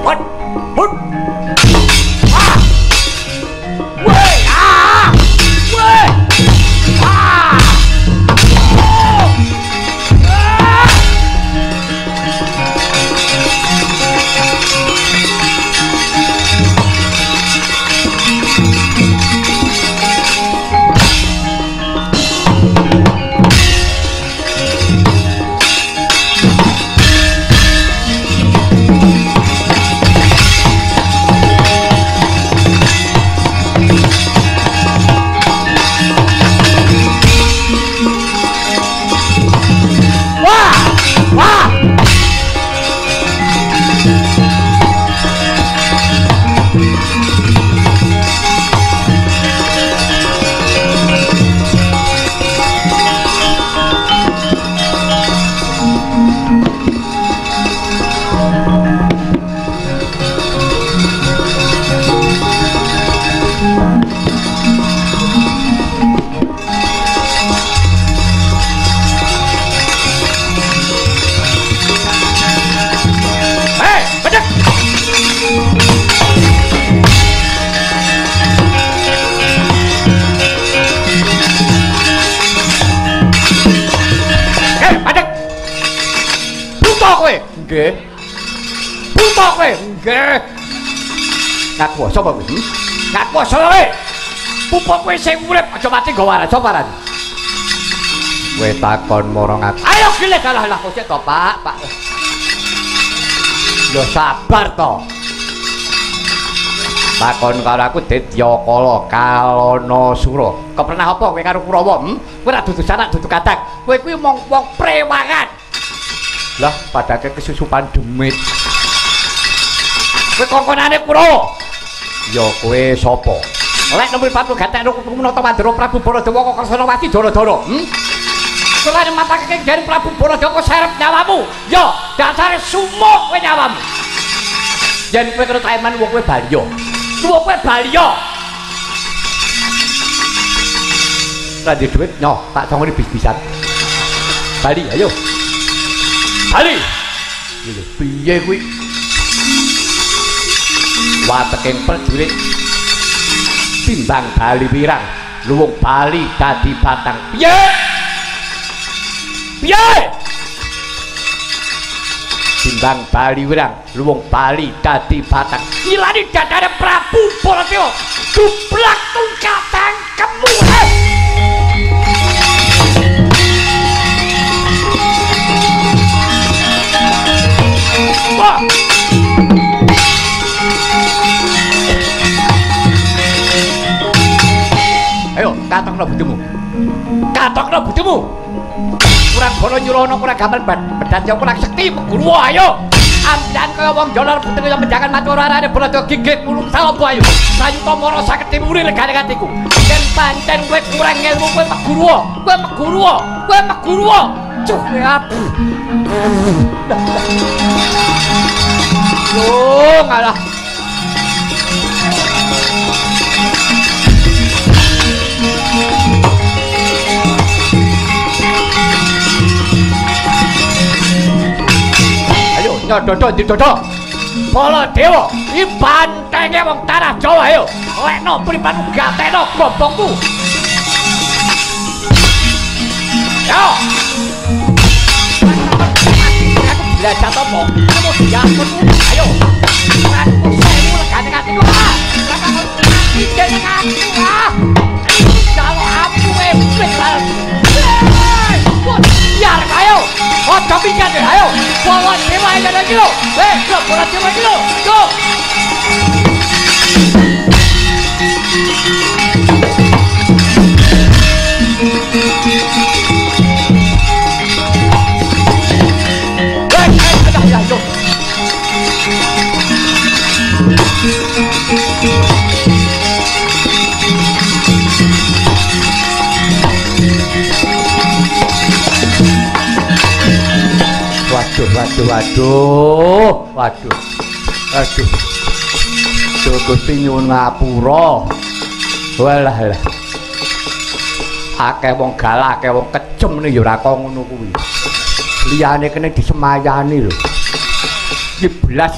Hot. Hut. Ah. Woi, ah. Woi. Ah. Oh. Ah. Nggih. Buta kowe. Nggih. Ngaku sapa kowe? Ngaku sapa kowe? Pupa kowe sing urip aja mati nggo waran sapa waran. Kowe takon marang aku. Ayo gile kalah lah kok to, Pak, Pak. Lho sabar to. Takon karo aku Didyakala Kalana Sura. Kok pernah apa kowe karo Kurawa? Kowe ora dudu sanak dudu kadang. Kowe kuwi mung wong prewangan. Lah padake kesusupan demit. Kowe kongkonane Kurawa. Ya kowe sapa? Lek nomor 40 gatekno Kumenata Mandura Prabu Baladewa kok Kersanawati Dara-dara. Kulane matake jare Prabu Baladewa kok serep nyawamu. Ya, dasare sumuk kowe nyawamu. Yen kowe kena taeman wong kowe balya. Wong kowe balya. Ra ndek dhuwit nyoh, tak songoni bis-bisan. Bali, ayo. Bali. Lho, piye kuwi? Wateking prajurit timbang bali wirang, luwung bali dadi batang. Piye? Piye? Timbang bali wirang, luwung bali dadi batang. Ilani dadane Prabu Baladewa. Dublak tungkatang kemu. Wah. Ayo, katokno bojomu. Katokno bojomu. Kurang bono nyulono kurang gambar bedat ya kurang sekti guru ayo. Ambilan kaya wong jolor putih kaya menjangan mati ora arane Baladewa gigit mulung salopo ayo. Sayuta mara saketi muri legane atiku. Yen pancen kowe kurang ilmu kowe meguru. Kowe meguru. Kowe meguru. Cuh kowe abu. Yo ngalah. Ayo nyododo didodo. Baladewa iki bantenge wong tanah Jawa ayo. Lekno pripatmu gatekno gobongmu. Yo. Aku belajar apa? Kamu diampun. Ayo. Aku sewu legane atiku. Ah, aku mati jeneng aku. Ah. Kalau aku wis biar ayo. Ojo minggat ayo. Baladewa iki lho. Baladewa iki lho. Go. Waduh, waduh, waduh, waduh, aduh. Duh Gusti nyuwun ngapura. Walah lah. Akeh wong galak, akeh wong kejem ning ya ora kok ngono kuwi. Liyane kene disemayani lho. Iki blas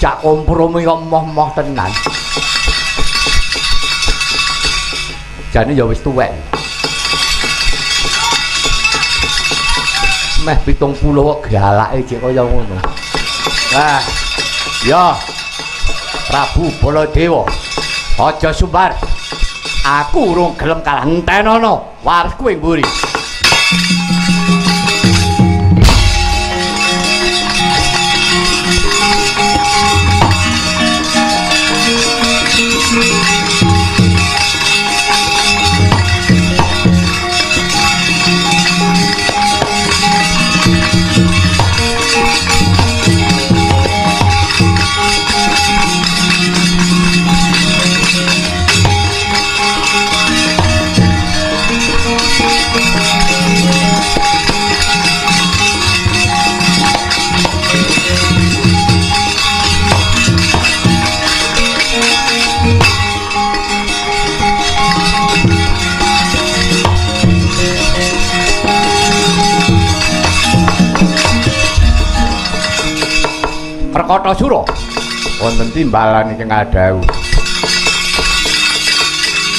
Jak kompromi kok moh-moh tenan. Jane ya wis tuwek. Meh 70 kok galake jek kaya ngono. Wah. Ya. Prabu Baladewa. Aja sumbar. Aku urung gelem kalah entenono warisku ing mburi. Perkata Sura wonten timbalan ingkang adhawuh.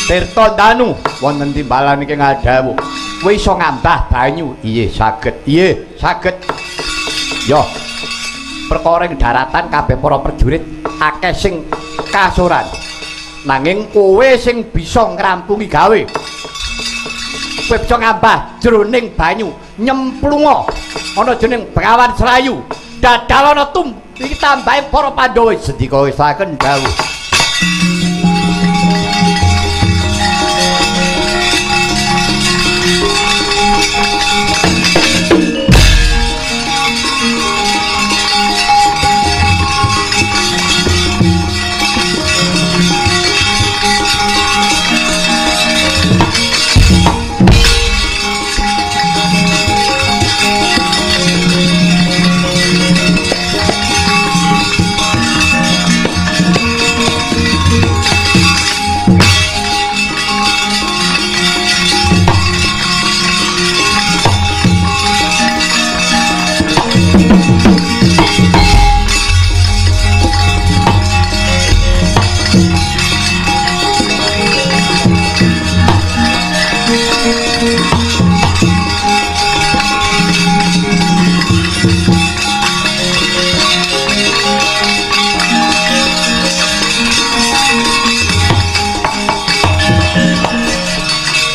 Tirta Danu wonten timbalan ingkang adhawuh. Kowe iso ngambah banyu? Iye saged. Iye saged. Yo. Perkara ing daratan kabeh para prajurit akeh sing kasuran. Nanging kowe sing bisa ngrampungi gawe. Kowe bisa ngambah jroning banyu, nyemplunga ana jeneng Bengawan Serayu. Dadalana tum iki tambahe para Pandhawa sendika saken dawuh.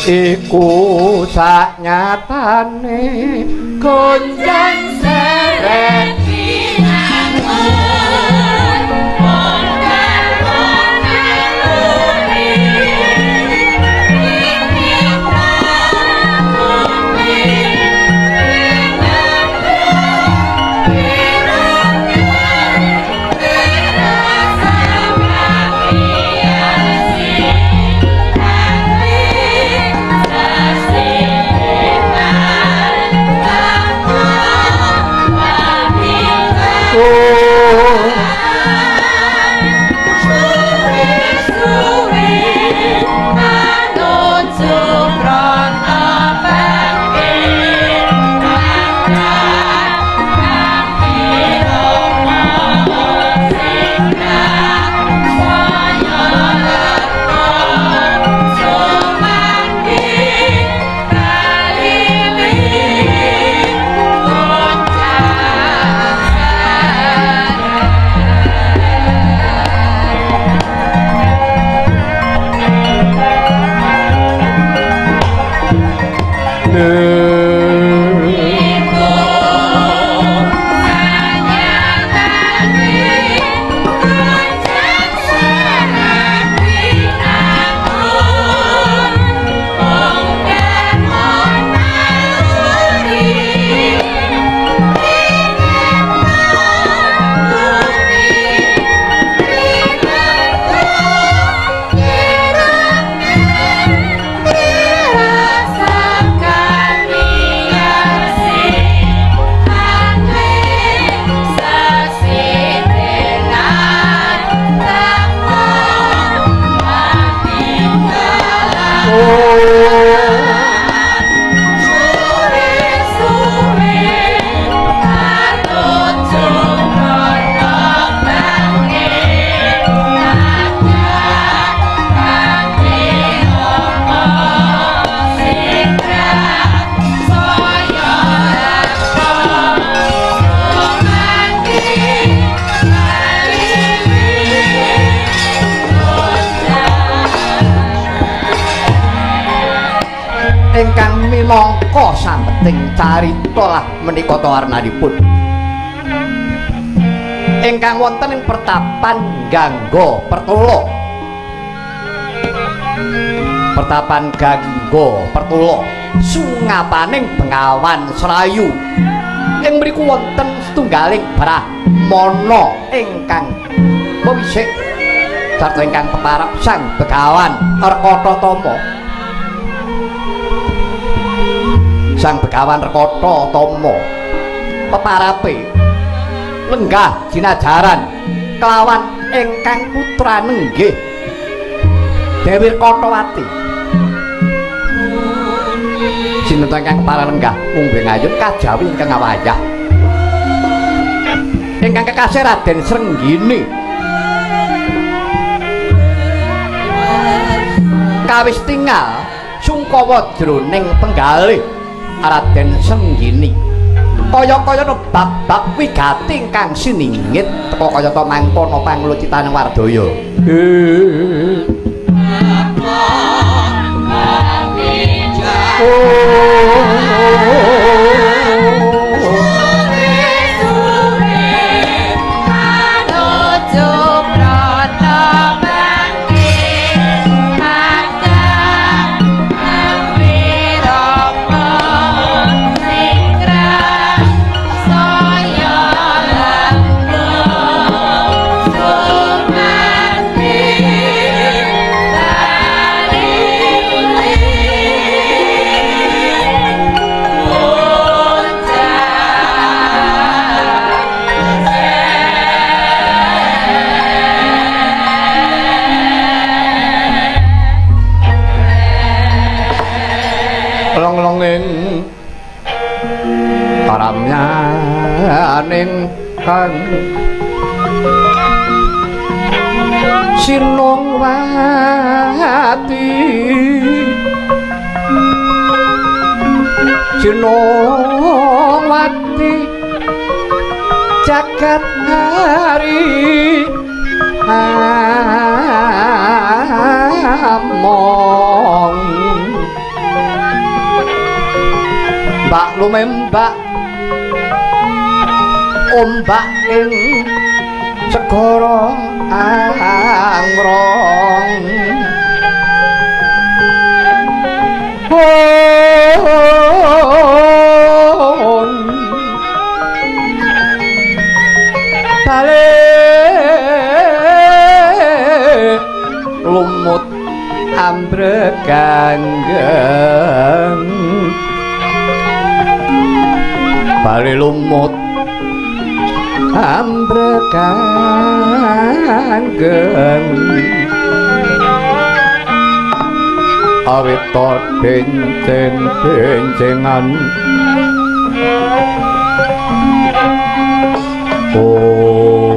Iku saknyatane gonjang seret oh. Minangka sambeting carita lah menika warnanipun ingkang wonten ing pertapan Gangga Pertolo. Pertapan Gangga Pertolo sungapaning Bengawan Serayu. Ing mriku wonten setunggaling brahmana ingkang mewisik sarta ingkang peparab Sang Begawan Rekata Tama. Sang Begawan Rekata Tama peparape lenggah jinajaran kelawan ingkang putra nenggih Dewi Rekatawati. Sinten ingkang para lenggah mungguh ngayun kajawi ingkang awayah ingkang kekasih Raden Srenggini. Kawis tingal sungkawa jroning penggalih Raden Srenggini kaya-kaya bab-bab wigati ingkang siningit teka kayata mangkono panglucitaning wardaya. Paramyaning kang Sinongwati Sinongwati jagat hari among mbak lumembak ombak ing segara angrong. Bale lumut ambreganggeng bale lumut ambreganggeng awit dencen-dencengan. Oh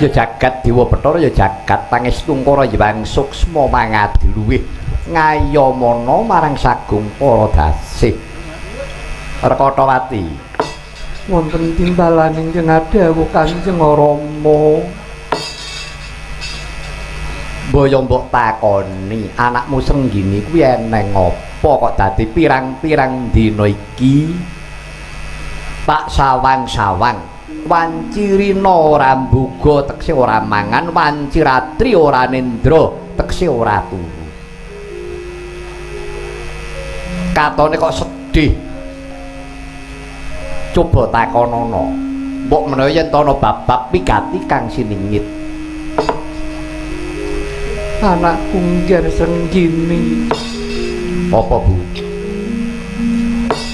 ya jagat Dewa Bathara ya jagat pangestungkara Hyang Suksma mangadi luwih ngayamana marang sagung para dasih. Rekatawati wonten timbalan ingkang adhawuh Kanjeng Rama. Mbaya mbok takoni anakmu Srenggini kuwi eneng apa kok dadi pirang-pirang dina iki tak sawang-sawang wanci rina ora mbuga tekse ora mangan, wanci ratri ora nendra tekse ora turu. Katone kok sedih. Coba takonono, mbok menawa yen ana bab-bab wigati kang siningit. Anakku ngger Srenggini. Apa Bu?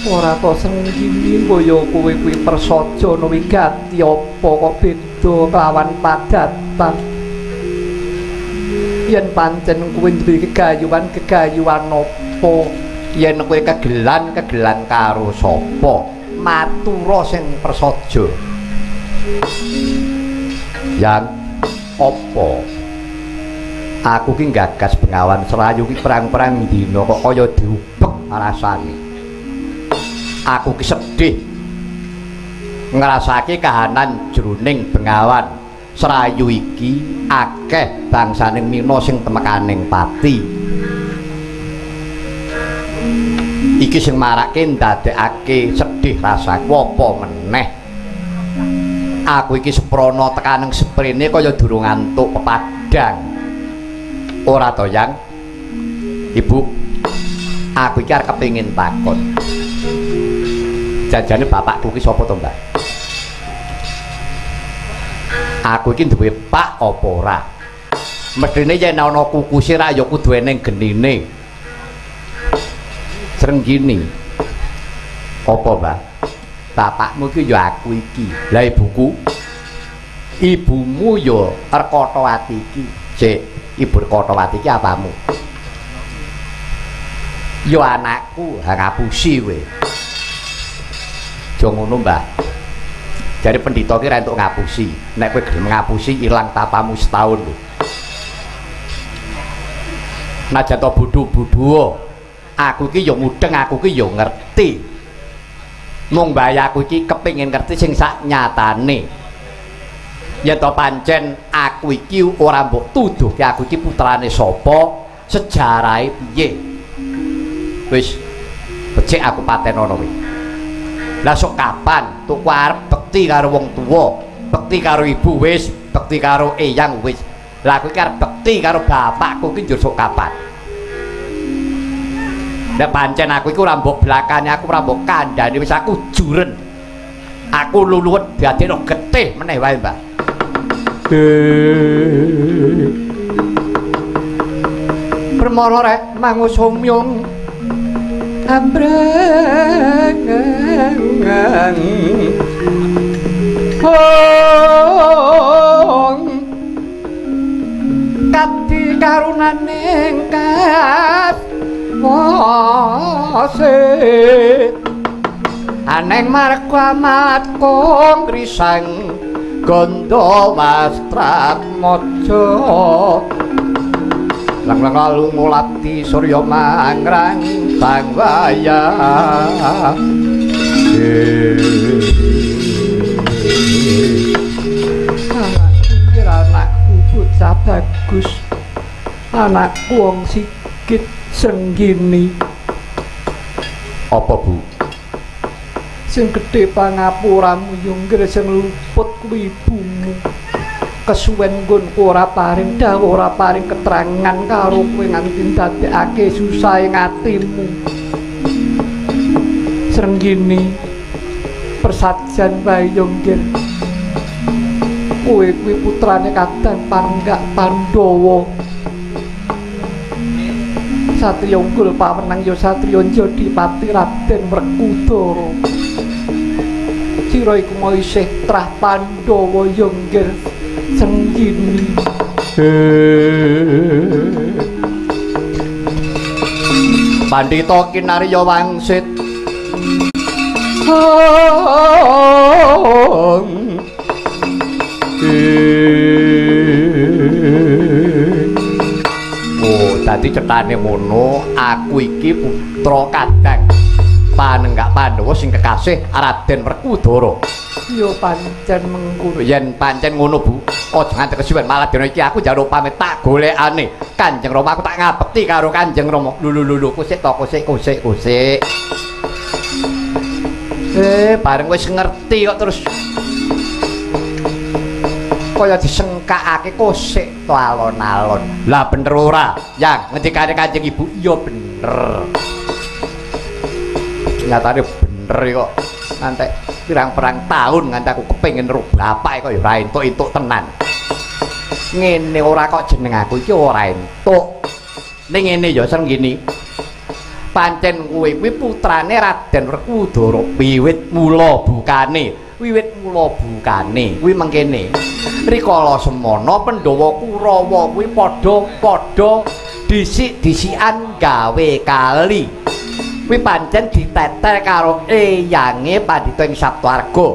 Ora to Srenggini kaya kowe kuwi prasaja wigati apa kok beda kelawan padatan. Yen pancen kowe duwe gegayuhan-gegayuhan apa? Yen kowe kegelan-kegelan karo sapa? Matura sing prasaja. Yang apa? Aku ki gagas Bengawan Serayu ki perang-perang dina kok kaya diubek rasane. Aku ki sedih. Ngrasake kahanan jroning Bengawan Serayu iki akeh bangsaning mina sing temekaning pati. Iki sing marake ndadekake sedih rasaku apa meneh. Aku iki seprana tekaning seprene kaya durung ngantuk pepadang. Ora to, Yang? Ibu, aku iki arep kepengin takon. Janjane bapakku iki sapa to, Mbah? Aku iki duwe pak apa ora? Mesthine yen ana kukuse ra ya kudu eneng genine. Srenggini. Apa, Mbah? Bapakmu iki ya aku iki. Lah ibuku? Ibumu ya Rekotawati iki. Sik, Ibu Rekotawati iki apamu? Ya anakku, ha ngapusi kowe. Aja ngono, Mbah. Jare pendhita ki ra entuk ngapusi. Nek kowe gelem ngapusi ilang tapamu setahun lho. Najan to bodho-bodho, aku iki ya mudeng, aku ki ya ngerti. Mung mbah aku iki kepengin ngerti sing sak nyatane. Yen to pancen aku iki ora mbok tuduhke aku iki putrane sapa, sejarahe piye. Wis becik aku patenono kowe. Lah sok kapan tuku arep bekti karo wong tuwa, bekti karo ibu wis, bekti karo eyang wis. Lah aku iki arep bekti karo bapakku iki njur sok kapan? Nek pancen aku iki ora mbok blakane, aku ora mbok kandhani wis aku juren. Aku luluwet dadekno getih meneh wae, Mbah. Permara rek mangusumyung ambreng ong kati karunaning kas mose aneng marga amat kong risang gondo wastrat mojo lang lang lalu ngulati surya mangrang bang wayah. Anakku anakku bocah bagus, anakku wong sikit Srenggini. Apa, Bu? Sing gedhe pangapuramu yo nggih sing luput kuwi ibumu. Kesuwen nggonku ora paring dawuh, ora paring keterangan karo kowe nganti ndadekake susahe atimu. Srenggini persajan wae yo nggih. Kowe kuwi putrane Kadang Panggak Pandhawa. Satriya unggul pawenang ya satriya Jodipati Raden Werkudara. Sira iku mau isih trah Pandhawa ya nggih Srenggini. Pandhita kinarya wangsit. Oh, dadi cetane ngono, aku iki putra Kadang Panenggak Pandhawa sing kekasih Raden Werkudara. Ya pancen mengkono. Yen pancen ngono, Bu, aja nganti kesuwen malah dina iki aku njaluk pamit tak golekane Kanjeng Rama, aku tak ngabekti karo Kanjeng Rama. Lho lho lho, kusik to, kusik kusik kusik. Bareng wis ngerti kok terus kaya disengkakake kosik to alon-alon. Lah bener ora? Yang ngendikane Kanjeng Ibu, iya bener. Nyatane bener kok. Ngantek pirang-pirang tahun nganti aku kepengin ro bapak kok ya ora entuk-entuk tenan. Ngene ora kok jeneng aku iki ora entuk. Ning ngene ya Srenggini. Pancen kowe kuwi putrane Raden Werkudara wiwit mula bukane. Wiwit mula bukane kuwi mengkene. Rikala semana Pandhawa Kurawa kuwi padha-padha disik-disikan gawe kali. Kuwi pancen diteter karo eyange pandhita ing Saptwarga.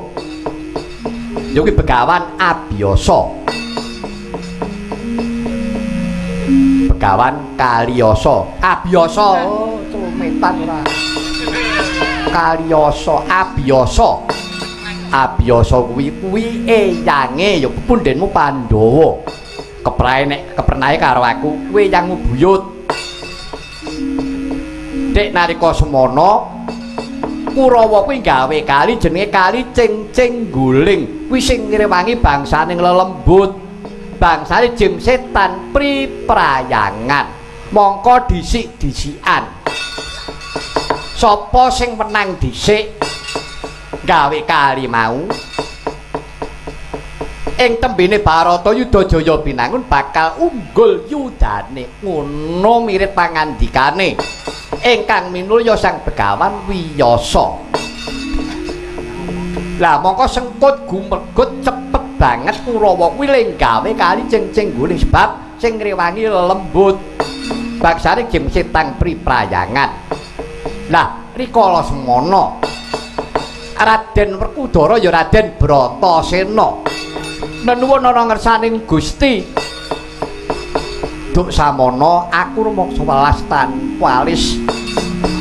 Ya kuwi Begawan Abiyasa. Begawan Kaliyasa. Abiyasa. Oh, celumetan ora. Kaliyasa, Abiyasa. Abiyasa kuwi kuwi eyange ya pundhenmu Pandhawa. Keprae nek kepernae karo aku kuwi eyangmu buyut. Dek nalika semono Kurawa kuwi gawe kali jenenge kali Cengceng Guling. Kuwi sing ngrewangi bangsane lelembut. Bangsane jim setan priprayangan. Mongko dhisik-dhisikan. Sapa sing menang dhisik gawe kali mau ing tembene Bharatayuda Jaya Binangun bakal unggul yudane. Ngono mirip pangandikane ingkang minulya Sang Begawan Wiyasa. Lah mongko sengkut gumergut cepet banget Kurawa kuwi ling gawe kali Cengceng Guling sebab sing ngrewangi lelembut bangsane jim setan priprayangan. Lah rikala semono Raden Werkudara ya Raden Bratasena nenuwun ana ngersaning Gusti. Duk samono aku rumangsa welas tanpa alis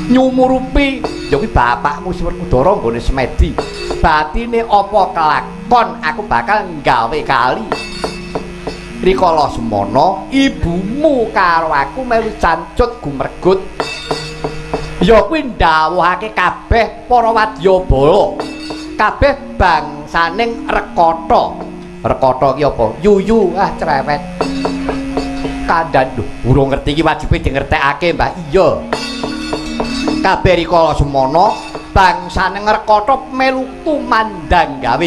nyumurupi ya kuwi bapakmu si Werkudara nggone semedi. Batine apa kelakon aku bakal nggawe kali. Rikala semono ibumu karo aku melu cancut gumergut. Ya kuwi ndhawuhake kabeh para wadyabala, kabeh bangsaning Rekata. Rekata ki apa? Yuyu ah cerewet. Kandhan lho, urung ngerti iki wajibe dingertekake, Mbah. Iya. Kabeh rikala semono bangsaning Rekata melu tumandang gawe